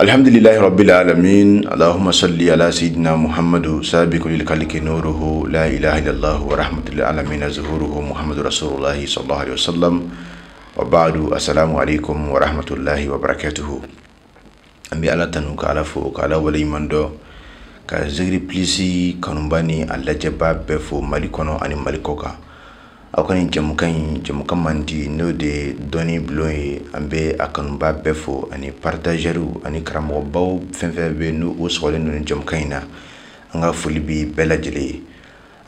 Alhamdulillahi rabbil alamin. Allahumma salli ala sayyidina Muhammadu sabiqul khalqi nuruhu la ilaha illallah wa rahmatul alamin zuhuruhu Muhammadu Rasulullah sallallahu alaihi wasallam. Wa ba'du, assalamu alaikum wa rahmatullahi wa barakatuhu. An bɛ Ala tanu ka Ala fo ka Ala waleɲuman dɔn ka Zikiri Plus kanuba ni a lajɛba bɛɛ fo Mali kɔnɔ ani Mali kɔ kan. Aw ka nin jɛmukan in, jɛmukan man di, n'o de ye dɔnni bulon ye. An bɛ a kanuba bɛɛ fo ani partageurs ani karamɔgɔbaw fɛn fɛn bɛ yen n'u sɔgɔlen don nin jɛmukan in na. An ka foli bi bɛɛ lajɛlen ye.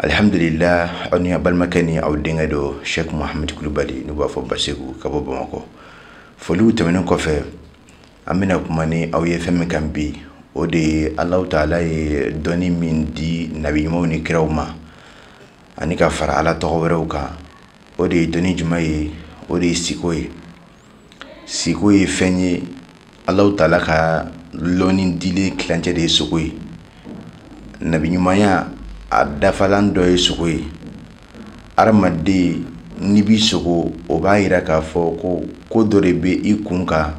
Alihamudulila, aw ni a balimakɛ ni aw denkɛ don Cheikh Mohamed Kulubali, n'u b'a fɔ Baseku ka bɔ Bamakɔ. Foliw tɛmɛnen kɔfɛ, an bɛna kuma ni aw ye fɛn min kan bi, o de ye Alahu Taala ye dɔnni min di nabi ɲumanw ni kiraw ma ani ka fara Ala tɔgɔ wɛrɛw kan. O de ye dɔnni jumɛn ye? O de ye siko ye. Siko ye fɛn ye, Alahu Taala ka lɔnni dilen tilancɛ de ye sogo ye. Nabi ɲumanya a dafalan dɔ ye sogo ye. Hadamaden n'i b'i sogo, o b'a yira k'a fɔ ko ko dɔ de bɛ i kun kan,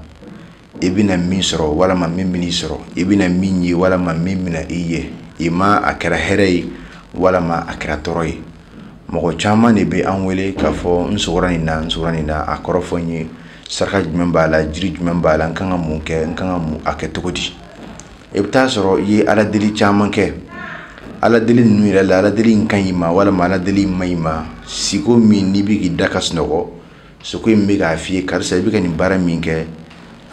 i bɛna min sɔrɔ walama min bɛn'i sɔrɔ, i bɛna min ye walama min bɛna i ye. I ma a kɛra hɛrɛ ye walama a kɛra tɔɔrɔ ye. Mɔgɔ caman de bɛ an wele k'a fɔ n sogora nin na, n sogora nin na, a kɔrɔ fɔ n ye, saraka jumɛn b'a la, jiri jumɛn b'a la, n kan ka mun kɛ, n kan ka mun a kɛ cogo di. I bɛ taa sɔrɔ i ye Ala deli caman kɛ. Ala deli ninnu yɛrɛ la, Ala deli in ka ɲi ma walama Ala deli in ma ɲi ma. Siko min n'i bɛ k'i da ka sunɔgɔ, siko in bɛ k'a f'i ye karisa i bɛ ka nin baara min kɛ,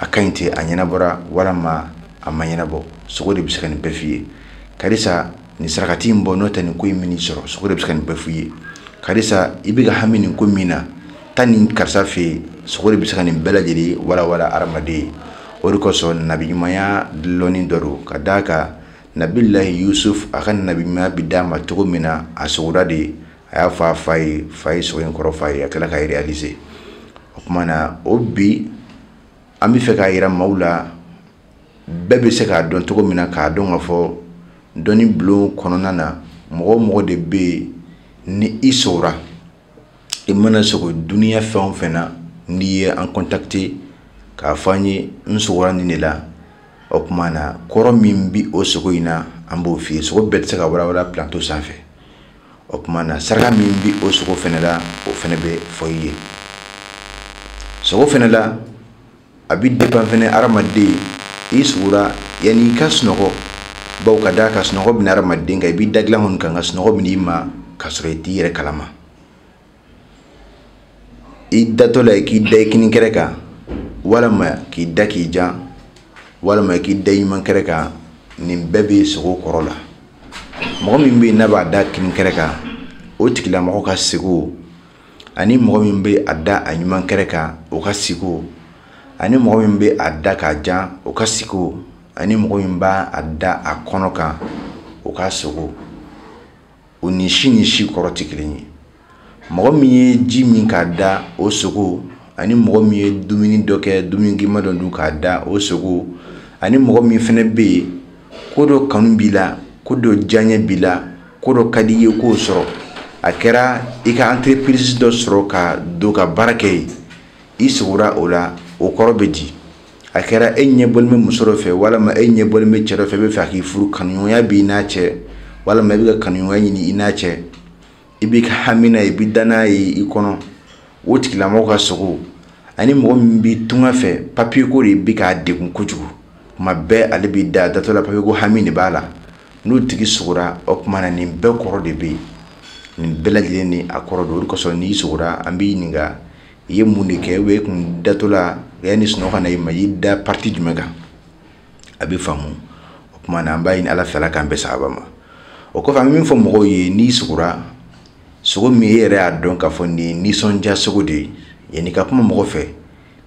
a ka ɲi ten, a ɲɛnabɔra walama a ma ɲɛnabɔ. Sogo de bɛ se ka nin bɛɛ f'i ye. Karisa nin sarakati in bɔ, n'o tɛ nin ko in bɛn'i sɔrɔ. Sogo de bɛ se ka nin bɛɛ f'i ye. Karisa i bɛ ka hami nin ko min na, taa nin karisa fɛ yen. Sogo de bɛ se ka nin bɛɛ lajɛlen walawala hadamaden ye. O de kosɔn nabi ɲumanya lɔnni dɔ don, ka d'a kan Nabilahi Yusuf a ka nabi ɲumanya bɛ d'a ma cogo min na, a sogora de, a y'a fɔ a fa ye, fa ye sogo in kɔrɔ f'a ye, a tilala ka réaliser. O tuma na o bi an bɛ fɛ k'a yira maaw la, bɛɛ bɛ se k'a dɔn cogo min na, k'a dɔn k'a fɔ dɔnni bulon kɔnɔna na, mɔgɔ o mɔgɔ de bɛ yen ni i sogora, i mana sogo duniya fɛn o fɛn na, n'i ye an contacter k'a fɔ an ye n sogora nin de la, o tuma na kɔrɔ min bɛ o sogo in na, an b'o f'i ye. Sogo bɛɛ tɛ se ka walawala plateau sanfɛ. O tuma na saraka min bɛ o sogo fɛnɛ la, o fɛnɛ bɛ fɔ i ye. Sogo fɛnɛ la, a bɛ dépend fɛnɛ hadamaden i sogora yanni i ka sunɔgɔ, bawo ka d'a kan sunɔgɔ bɛ na hadamaden kan, i b'i da dilan kɔni kan, nka sunɔgɔ bɛ n'i ma k'a sɔrɔ i t'i yɛrɛ kalama. I datɔ la i k'i da i kini kɛrɛ kan, walama k'i da k'i jan, walama k'i da i ɲuman kɛrɛ kan, nin bɛɛ bɛ sogo kɔrɔ la. Mɔgɔ min bɛ yen n'a b'a da kini kɛrɛ kan, o tigilamɔgɔ ka sego, ani mɔgɔ min bɛ a da a ɲuman kɛrɛ kan, o ka sego, ani mɔgɔ min bɛ a da k'a jan, o ka sego, ani mɔgɔ min b'a a da a kɔnɔ kan, o ka sogo, o ni si ni si kɔrɔ tɛ kelen ye. Mɔgɔ min ye ji min k'a da, o sogo, ani mɔgɔ min ye dumuni dɔ kɛ, dumuni girinman dɔ dun k'a da, o sogo, ani mɔgɔ min fɛnɛ bɛ yen ko dɔ kanu b'i la, ko dɔ diyaɲɛ b'i la, ko dɔ ka di i ye k'o sɔrɔ, a kɛra i ka entreprise dɔ sɔrɔ ka don ka baara kɛ yen, i sogora o la, o kɔrɔ bɛ di. A kɛra e ɲɛ bɔlen bɛ muso dɔ fɛ, walama e ɲɛ bɔlen bɛ cɛ dɔ fɛ, e bɛ fɛ k'i furu, kanuɲɔgɔnya b'i n'a cɛ, walama i bɛ ka kanuɲɔgɔnya ɲini i n'a cɛ, i b'i ka hami n'a ye, i bɛ da n'a ye i kɔnɔ, o tigilamɔgɔ ka sogo, ani mɔgɔ min b'i tunga fɛ, papiye ko de bɛ k'a degun kojugu, tuma bɛɛ ale b'i da datɔ la, papiye ko hami de b'a la, n'o tigi sogora, o tuma na nin bɛɛ kɔrɔ de bɛ yen, nin bɛɛ lajɛlen ni a kɔrɔ don. O de kosɔn n'i sogora, an b'i ɲininka i ye mun de kɛ, ou bien i kun datɔ la yanni sunɔgɔ ka na i ma, i y'i da partie jumɛn kan, a bɛ faamu. O tuma na an b'a ɲini Ala fɛ, Ala k'an bɛn sahaba ma. O kɔfɛ an bɛ min fɔ mɔgɔw ye, n'i sogora, sogo min e yɛrɛ y'a dɔn k'a fɔ nin ye nisɔndiya sogo de ye, yanni ka kuma mɔgɔ fɛ,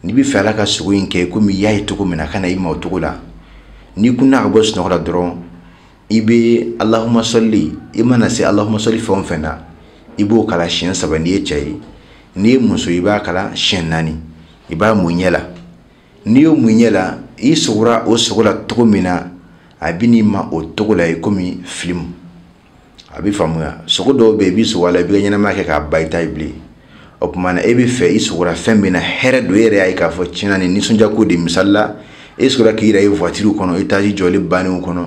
n'i bɛ fɛ Ala ka sogo in kɛ komi i y'a ye cogo min na, a ka na i ma o cogo la, n'i kunna ka bɔ sunɔgɔ la dɔrɔn, i bɛ Allahumma sɔli, i mana se Allahumma sɔli fɛn o fɛn na, i b'o kalan siɲɛ 3 n'i ye cɛ ye, n'i ye muso ye i b'a kalan siɲɛ 4, i b'a mun ɲɛ la. N'i y'o mun ɲɛ la, i sogora o sogo la cogo min na, a bɛ n'i ma o cogo la i komi filimu. A bɛ faamuya. Sogo dɔw bɛ yen, i b'i sogo a la, i b'i ka ɲɛnamaya kɛ k'a ban, i t'a ye bilen. O tuma na, e bɛ fɛ i sogora fɛn min na, hɛrɛ don, e yɛrɛ y'a ye k'a fɔ tiɲɛna nin nisɔndiya ko de. Misali la, e sogora k'i yɛrɛ ye voiture kɔnɔ, étage jɔlen bannenw kɔnɔ.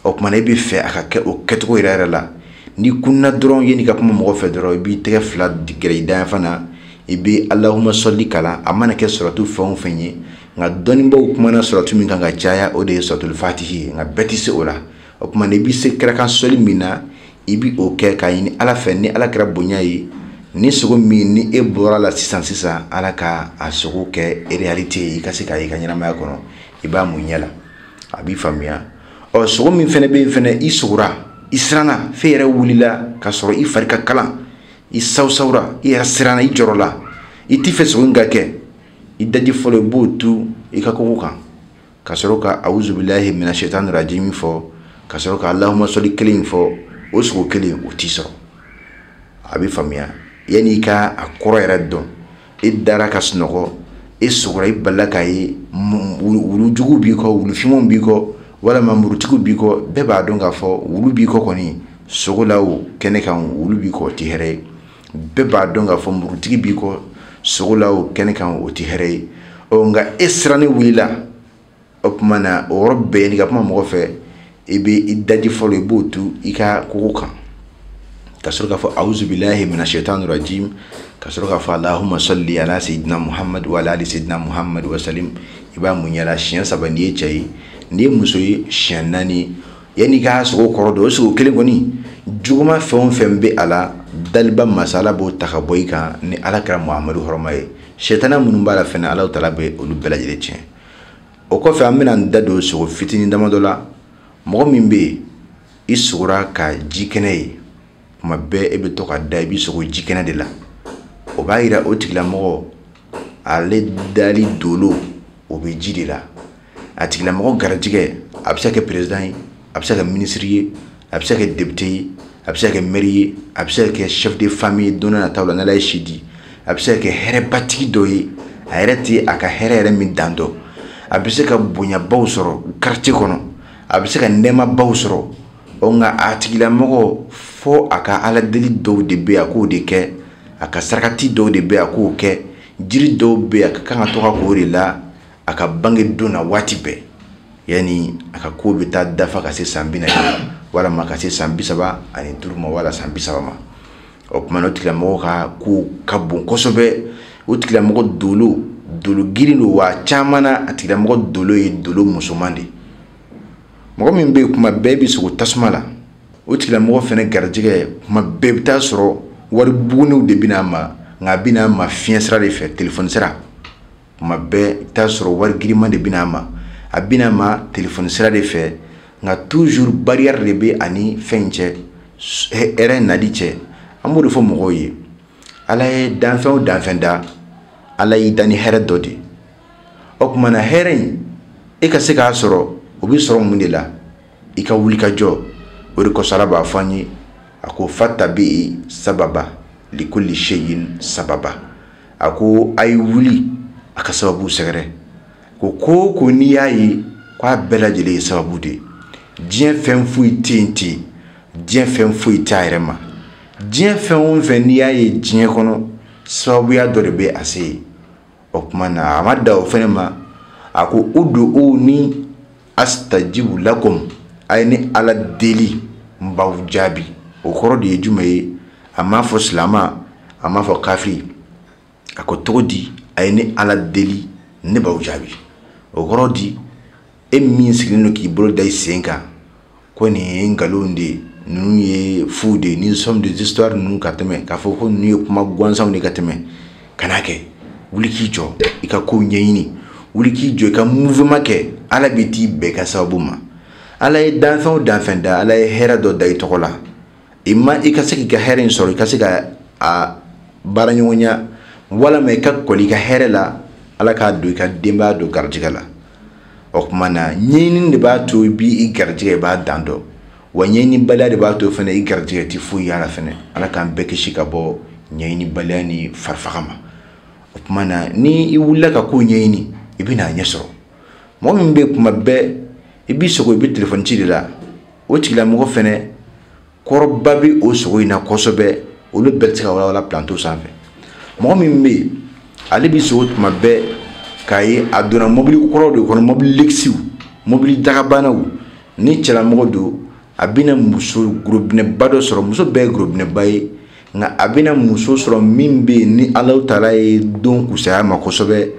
O tuma na, e bɛ fɛ a ka kɛ o kɛcogo yɛrɛ yɛrɛ la. N'i kunna dɔrɔn, yanni ka kuma mɔgɔ fɛ dɔrɔn, i b'i tɛgɛ fila gɛrɛ i dayanfan na, i bɛ Alahuma sɔli kalan. A mana kɛ suratu fɛn o fɛn ye, nka dɔnnibaaw kumana suratu min kan ka caya, o de ye suratul fatihi ye, nka bɛɛ tɛ se o la. O tuma na, i bɛ se kirakan sɔli min na, i bɛ o kɛ k'a ɲini Ala fɛ, ni Ala kɛra bonya ye, ni sogo min ni e bɔra la sisan sisan, Ala ka a sogo kɛ réalité ye, i ka se k'a ye i ka ɲɛnamaya kɔnɔ, i b'a mun ɲɛ la. A b'i faamuya. Ɔ, sogo min fɛnɛ bɛ yen fɛnɛ, i sogora, i siranna, f'e yɛrɛ wulila k'a sɔrɔ i fari ka kalan, i sawusawura, i yɛrɛ siranna, i jɔrɔla, i t'i fɛ sogo in ka kɛ, i daji fɔlɔ, i b'o tu i ka kogo kan, ka sɔrɔ ka awuzubilahi mina shaitani rajimi fɔ, ka sɔrɔ ka Alahuma sɔli kelen in fɔ. O sogo kelen o t'i sɔrɔ. A bɛ faamuya. Yanni i ka a kɔrɔ yɛrɛ dɔn, e dara ka sunɔgɔ, e sogora, i balila k'a ye wulu jugu b'i kɔ, wulu finmanw b'i kɔ, walima murutigiw b'i kɔ. Bɛɛ b'a dɔn k'a fɔ wulu b'i kɔ kɔni, sogo la o, kɛnɛ kan, wulu b'i kɔ, o tɛ hɛrɛ ye. Bɛɛ b'a dɔn k'a fɔ murutigi b'i kɔ, sogo la o, kɛnɛ kan, o tɛ hɛrɛ ye. Ɔ, nka e sirannen wulila, o tuma na, o yɔrɔ bɛɛ, n'i ka kuma mɔgɔ fɛ, i bɛ i daji fɔlɔ, i b'o tu i ka kogo kan, ka sɔrɔ k'a fɔ awuzubilahi mina shaitani rajim, ka sɔrɔ k'a fɔ Alahuma salli ala sayyidina Muhammad wa ala ali sayyidina Muhammad wa salim. I b'a mun ɲɛ la siɲɛ 3 n'i ye cɛ ye, n'i ye muso ye, siɲɛ 4. Yanni i k'a sogo kɔrɔ dɔn, o sogo kelen kɔni, juguman fɛn o fɛn bɛ a la, daliba masala b'o ta ka bɔ i kan ni Ala kɛra Muhamadu hɔrɔma ye. Sɛtana minnu b'a la fɛnɛ, Ala taala bɛ olu bɛɛ lajɛlen tiɲɛ. O kɔfɛ, an bɛna n da don sogo fitinin damadɔ la. Mɔgɔ min bɛ yen, i sogora ka ji kɛnɛ ye kuma bɛɛ, e bɛ to ka da, i b'i sogo ji kɛnɛ de la, o b'a yira o tigilamɔgɔ, ale dali dolo o bɛ ji de la. A tigilamɔgɔ garijɛgɛ, a bɛ se ka kɛ président ye, a bɛ se ka kɛ ministre ye, a bɛ se ka kɛ député ye, a bɛ se ka kɛ maire ye, a bɛ se ka kɛ chef de famille don n'a nataw la, n'Ala ye si di, a bɛ se ka kɛ hɛrɛbatigi dɔ ye, a yɛrɛ tɛ a ka hɛrɛ yɛrɛ min dan dɔn, a bɛ se ka bonyabaw sɔrɔ quartier kɔnɔ, a bɛ se ka nɛɛmabaw sɔrɔ. Ɔ, nka a tigilamɔgɔ, fo a ka Ala deli dɔw de bɛ yen, a k'o de kɛ, a ka sarakati dɔw de bɛ yen, a k'o kɛ, jiri dɔw bɛ yen, a ka kan ka to ka k'o de la a ka bange don na waati bɛɛ, yanni a ka ko bɛ taa dafa ka se san 40 walima ka se san 35 ma, wala san 30 ma. O tuma na, o tigilamɔgɔ ka ko ka bon kosɛbɛ. O tigilamɔgɔ dolo, dolo girin don, wa caman na, a tigilamɔgɔ dolo ye dolo musoman de ye. Mɔgɔ min bɛ yen, kuma bɛɛ bɛ sogo tasuma la, o tigilamɔgɔ fɛnɛ garijɛgɛ, kuma bɛɛ bɛ taa sɔrɔ wari bugunniw de bɛ n'a ma, nka a bɛ n'a ma fiɲɛ sira de fɛ, telefɔni sira. Kuma bɛɛ i bɛ taa sɔrɔ wari girinman de bɛ n'a ma, a bɛ n'a ma telefɔni sira de fɛ, nka toujours barrière de bɛ ani fɛn cɛ, hɛrɛ nali cɛ. An b'o de fɔ mɔgɔw ye, Ala ye danfɛn o danfɛn da, Ala y'i da ni hɛrɛ dɔ de ye. O tuma na, hɛrɛ in, e ka se k'a sɔrɔ, o bɛ sɔrɔ mun de la? I ka wuli ka jɔ. O de kosɔn, Ala b'a fɔ an ye, a ko fatabi sababa likulli shay'in sababa. A ko a ye wuli a ka sababu sɛgɛrɛ. Ko ko o ko n'i y'a ye, k'a bɛɛ lajɛlen ye sababu de ye. Diɲɛ fɛn foyi tɛ yen ten, diɲɛ fɛn foyi t'a yɛrɛ ma. Diɲɛ fɛn o fɛn n'i y'a ye diɲɛ kɔnɔ, sababuya dɔ de bɛ a se yen. O tuma na, a ma dan o fɛnɛ ma, a ko udu'uni astajibu lakum, a ye ne Ala deli, n b'aw jaabi. O kɔrɔ de ye jumɛn ye? A m'a fɔ silama, a m'a fɔ kafiri. A ko cogo di? A ye ne Ala deli, ne b'aw jaabi. O kɔrɔ di, e min sigilen don k'i bolo da i sen kan ko nin ye nkalon de ye, ninnu ye fu de ye, ni sommes des histoires ninnu ka tɛmɛ, k'a fɔ ko ninnu ye kuma gansanw de ka tɛmɛ, kan'a kɛ. Wuli k'i jɔ, i ka kow ɲɛɲini, wuli k'i jɔ, i ka mouvement kɛ. Ala bɛ t'i bɛn ka sababu ma. Ala ye danfɛn o danfɛn da, Ala ye hɛrɛ dɔ da i tɔgɔ la. I ma i ka se k'i ka hɛrɛ in sɔrɔ, i ka se ka a baara ɲɔgɔnya, walama i ka kɔli i ka hɛrɛ la, Ala k'a don i ka denbaya don garijɛgɛ la. O tuma na, ɲɛɲini de b'a to i b'i garijɛgɛ, i b'a dan dɔn, wa ɲɛɲinibaliya de b'a to fɛnɛ i garijɛgɛ tɛ foyi y'a la fɛnɛ. Ala k'an bɛɛ kisi ka bɔ ɲɛɲinibaliya ni farifaga ma. O tuma na, ni i wulila ka ko ɲɛɲini, i bɛna a ɲɛ sɔrɔ. Mɔgɔ min bɛ kuma bɛɛ i b'i sogo, i bɛ telefɔni ci de la, o tigilamɔgɔ fɛnɛ kɔrɔba bɛ o sogo in na kosɛbɛ. Olu bɛɛ tɛ se ka walawala plateau sanfɛ. Mɔgɔ min bɛ yen, ale b'i sogo tuma bɛɛ k'a ye a donna mobili kɔrɔw de kɔnɔ, mobili luxew, mobili dagabanaw. Ni cɛlamɔgɔ don, a bɛna muso gorobinɛba dɔ sɔrɔ. Muso bɛɛ ye gorobinɛba ye, nka a bɛna muso sɔrɔ min bɛ yen ni Alahu taala ye don kusaya ma kosɛbɛ.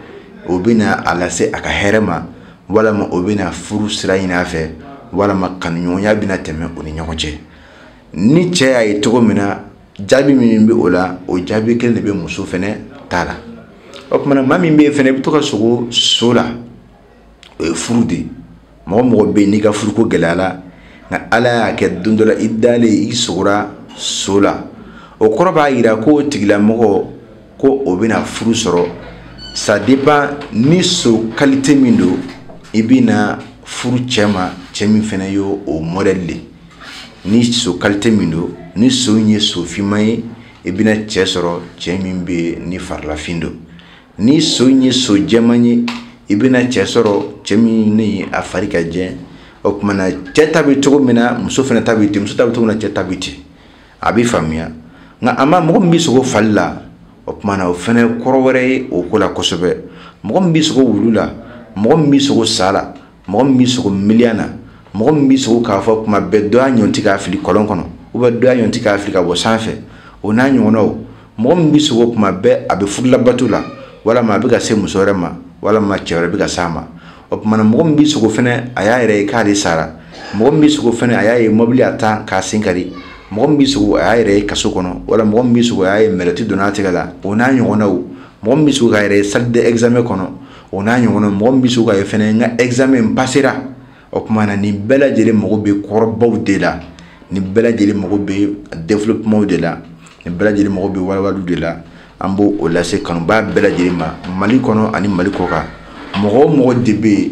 O bɛna a lase a ka hɛrɛ ma, walama o bɛna furu sira ɲini a fɛ, walama kanuɲɔgɔnya bɛna tɛmɛ o ni ɲɔgɔn cɛ. Ni cɛ y'a ye cogo min na, jaabi min bɛ o la, o jaabi kelen de bɛ muso fɛnɛ ta la. O tuma na, maa min bɛ yen fɛnɛ, i bɛ to ka sogo so la, o ye furu de ye. Mɔgɔ mɔgɔ bɛ yen n'i ka furuko gɛlɛyara, nka Ala y'a kɛ don dɔ la i dalen i sogora so la, o kɔrɔ b'a yira ko o tigilamɔgɔ ko o bɛna furu sɔrɔ. Ça dépend ni so qualité min don, i bɛna furu cɛ ma, cɛ min fɛnɛ y'o o modèle de. Ni so qualité min don, ni so in ye so finman ye, i bɛna cɛ sɔrɔ, cɛ min bɛ yen ni farilafin don. Ni so in ye so jɛman ye, i bɛna cɛ sɔrɔ, cɛ min ni a fari ka jɛ. O tuma na, cɛ ta bɛ cogo min na, muso fɛnɛ ta bɛ ten. Muso ta bɛ cogo min na, cɛ ta bɛ ten. A bɛ faamuya. Nka a ma mɔgɔ min bɛ sogo fali la, o tuma na, o fɛnɛ kɔrɔ wɛrɛ ye o ko la kosɛbɛ. Mɔgɔ min bɛ sogo wulu la, mɔgɔ min bɛ sogo sa la, mɔgɔ min bɛ sogo miliyan na, mɔgɔ min bɛ sogo k'a fɔ kuma bɛɛ dɔ y'a ɲɔnti k'a fili kɔlɔn kɔnɔ, ou bien dɔ y'a ɲɔnti k'a fili ka bɔ sanfɛ, o n'a ɲɔgɔnnaw. Mɔgɔ min bɛ sogo kuma bɛɛ a bɛ furulabato la, walama a bɛ ka se muso wɛrɛ ma, walama cɛ wɛrɛ bɛ ka s'a ma. O tuma na, mɔgɔ min bɛ sogo fɛnɛ, a y'a yɛrɛ ye k'ale sara. Mɔgɔ min bɛ sogo fɛnɛ, a y'a ye mɔbili a ta k'a sen kari. Mɔgɔ min bɛ sogo, a y'a yɛrɛ ye kaso kɔnɔ, wala mɔgɔ min bɛ sogo, a y'a ye mɛlɛti donna a tɛgɛ la, o n'a ɲɔgɔnnaw. Mɔgɔ min bɛ sogo k'a yɛrɛ ye salle d'examen kɔnɔ, o n'a ɲɔgɔnnaw. Mɔgɔ min bɛ sogo k'a ye fɛnɛ n ka examen n passera. O tuma na, nin bɛɛ lajɛlen mago bɛ kɔrɔbaw de la, nin bɛɛ lajɛlen mago bɛ développement de la, nin bɛɛ lajɛlen mago bɛ walawalaliw de la. An b'o o lase kanubaa bɛɛ lajɛlen ma, Mali kɔnɔ ani Mali kɔ kan. Mɔgɔ o mɔgɔ de bɛ yen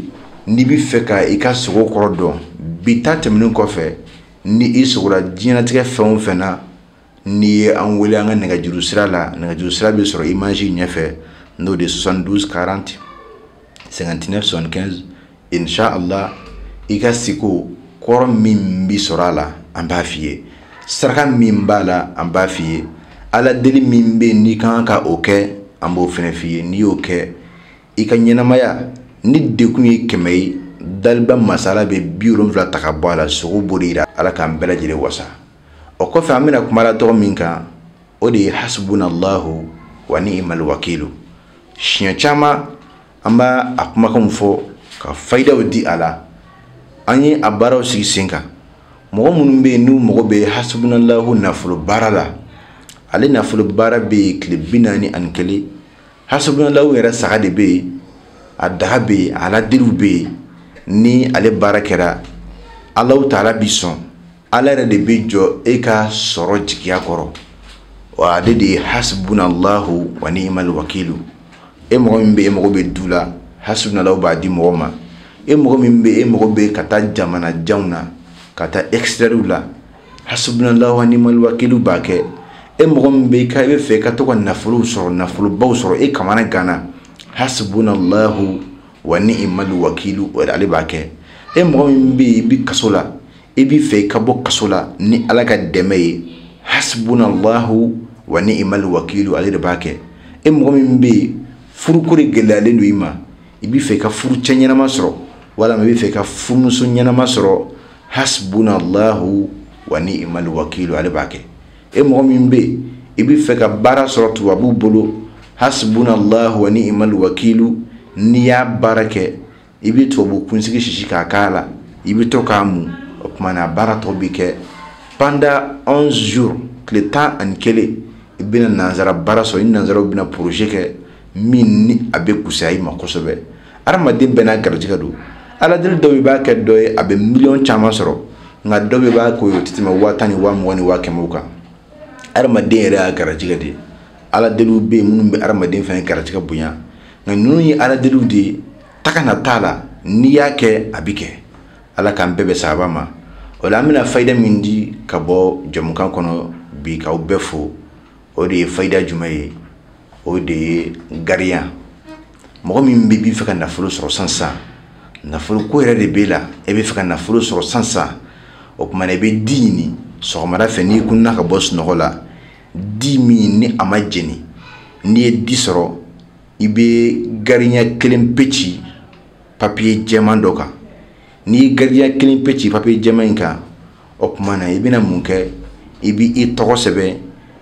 n'i bɛ fɛ ka i ka sogo kɔrɔ dɔn, bi ta tɛmɛnen kɔfɛ, ni i sogora diɲɛlatigɛ fɛn o fɛn na, n'i ye an wele an ka nɛgɛjuru sira la, nɛgɛjuru sira bɛ sɔrɔ image ɲɛfɛ, n'o de ye 72 40 59 75. Inshallah, i ka siko kɔrɔ min bi sɔrɔ a la, an b'a f'i ye. Saraka min b'a la, an b'a f'i ye. Ala deli min bɛ yen n'i kan ka o kɛ, an b'o fɛnɛ f'i ye. N'i y'o kɛ, i ka ɲɛnamaya ni dekun ye 100 ye, daliba masala bɛ 70 ta ka bɔ a la. Sogo b'o de yira. Ala k'an bɛɛ lajɛlen wasa. O kɔfɛ, an bɛna kuma la tɔgɔ min kan, o de ye hasbunallahu wa ni'mal wakilu. Siɲɛ caman an b'a a kumakanw fɔ ka fayidaw di a la. An ye a baaraw sigi sen kan. Mɔgɔ minnu bɛ yen n'u mago bɛ hasbunallahu nafolo baara la, ale nafolo baara bɛ yen tile 41. Hasbunallahu yɛrɛ saga de bɛ yen, a daga bɛ yen, a aladeliw bɛ yen. Ni ale baara kɛra, Alahu taala bi sɔn, Ala yɛrɛ de bɛ jɔ e ka sɔrɔ jigiya kɔrɔ. Wa ale de ye hasbunallahu wa ni'mal wakilu. E mɔgɔ min bɛ e mago bɛ du la, hasbunallahu b'a di mɔgɔ ma. E mɔgɔ min bɛ e mago bɛ ka taa jamana janw na, ka taa extérieur la, hasbunallahu wa ni'mal wakilu b'a kɛ. E mɔgɔ min bɛ i bɛ fɛ ka to ka nafolow sɔrɔ, nafolobaw sɔrɔ, e kamana ganna, hasbunallahu wa ni'mal wakilu, ale b'a kɛ. E mɔgɔ min bɛ yen i bɛ kaso la, i bɛ fɛ i ka bɔ kaso la ni Ala ka dɛmɛ ye, hasbunallahu wa ni'mal wakilu, ale de b'a kɛ. E mɔgɔ min bɛ yen furuko de gɛlɛyalen don i ma, i bɛ fɛ i ka furucɛ ɲɛnama sɔrɔ, walima i bɛ fɛ i ka furumuso ɲɛnama sɔrɔ, hasbunallahu wa ni'mal wakilu, ale b'a kɛ. E mɔgɔ min bɛ yen i bɛ fɛ ka baara sɔrɔ tubabuw bolo, hasbunallahu wa ni'mal wakilu, n'i y'a baara kɛ, i bɛ tubabu kunsigi sisi k'a k'a la, i bɛ to k'a mun. O tuma na, baara tɔ bɛ kɛ pendant 11 jours, tile 11, i bɛna nanzara baara sɔrɔ. I nanzaraw bɛna projet kɛ min ni a bɛ kusaya i ma kosɛbɛ. Hadamaden bɛɛ n'a garijɛgɛ don. Aladeli dɔw i b'a kɛ dɔ ye, a bɛ miliyɔn caman sɔrɔ, nka dɔ bɛ b'a k'o ye, o tɛ tɛmɛ 10 000 ni 20 000 ni 100 000 kan. Hadamaden yɛrɛ y'a garijɛgɛ de ye. Aladeliw bɛ yen minnu bɛ hadamaden fɛnɛ garijɛgɛ bonya, nka ninnu ye aladeliw de ye, taga na t'a la. N'i y'a kɛ, a bɛ kɛ. Ala k'an bɛɛ bɛn sahaba ma. O la, an bɛna fayida min di ka bɔ jɛmukan kɔnɔ bi, k'aw bɛɛ fo, o de ye fayida jumɛn ye? O de ye gariya. Mɔgɔ min bɛ b'i fɛ ka nafolo sɔrɔ sisan, nafolo ko yɛrɛ de b'e la, e bɛ fɛ ka nafolo sɔrɔ sisan, o tuma na i bɛ di ɲini sɔgɔmada fɛ n'i kunna ka bɔ sunɔgɔ la, di min ni a ma jeni, n'i ye di sɔrɔ, i bɛ gariɲɛ kelen pe ci papiye jɛman dɔ kan. N'i ye gariɲɛ kelen pe ci papiye jɛman in kan, o tuma na i bɛna mun kɛ? I b'i tɔgɔ sɛbɛn,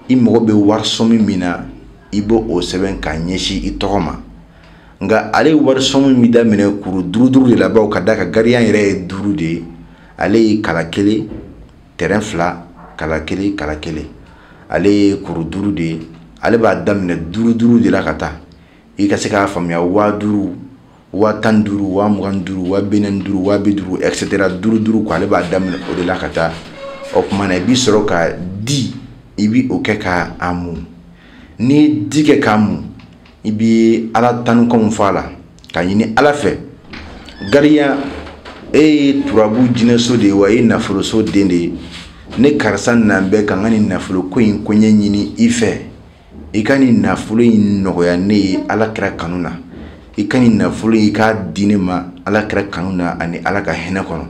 i mago bɛ warisɔmi min na, i b'o o sɛbɛn k'a ɲɛsin i tɔgɔ ma. Nka ale warisɔmi bɛ daminɛ kuru duuru duuru de la, bawo ka d'a kan gariya yɛrɛ ye duuru de ye. Ale ye kala kelen, tɛrɛn fila, kala kelen, kala kelen, ale ye kuru duuru de ye. Ale b'a daminɛ duuru duuru de la ka taa. I ka se k'a faamuya, 5000, 15,000, 25,000, 45,000, 50,000, et cetera, duuru duuru quoi. Ale b'a daminɛ o de la ka taa. O tuma na i b'i sɔrɔ ka di, i bi o kɛ k'a mun. N'i ye di kɛ k'a mun, i bi Ala tanukanw fɔ a la k'a ɲini Ala fɛ. Gariya, e ye turabu jinɛso de ye wa, e ye nafoloso den de ye. Ne karisa nan bɛ ka n ka nin nafolo ko in koɲɛ ɲini i fɛ, i ka nin nafolo in nɔgɔya ne ye Ala kira kanu na, i ka nin nafolo in i k'a di ne ma Ala kira kanu na ani Ala ka hinɛ kɔnɔ.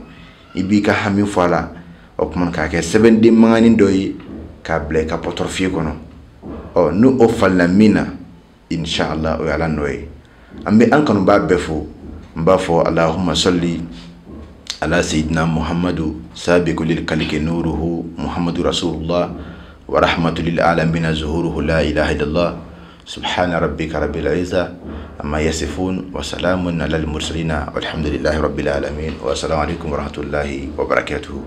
I b'i ka hami fɔ a la. O tuma k'a kɛ sɛbɛnden mankannin dɔ ye k'a bila i ka portefeuille kɔnɔ. Ɔ n'o o falenna min na, inshallah, o ye Ala nɔ ye. An bɛ an kanubaa bɛɛ fo. N b'a fɔ Allahumma salli ala sayyidina Muhammadu sabiqu lil kaliki nuruhu Muhammadu rasulullah wa rahmatul lil alamin zuhuruhu la ilaha illallah. Subhana rabbika rabbil izza amma yasifun wa salamun alal mursalina walhamdulillahi rabbil alamin. Wa assalamu alaikum wa rahmatullahi wa barakatuh.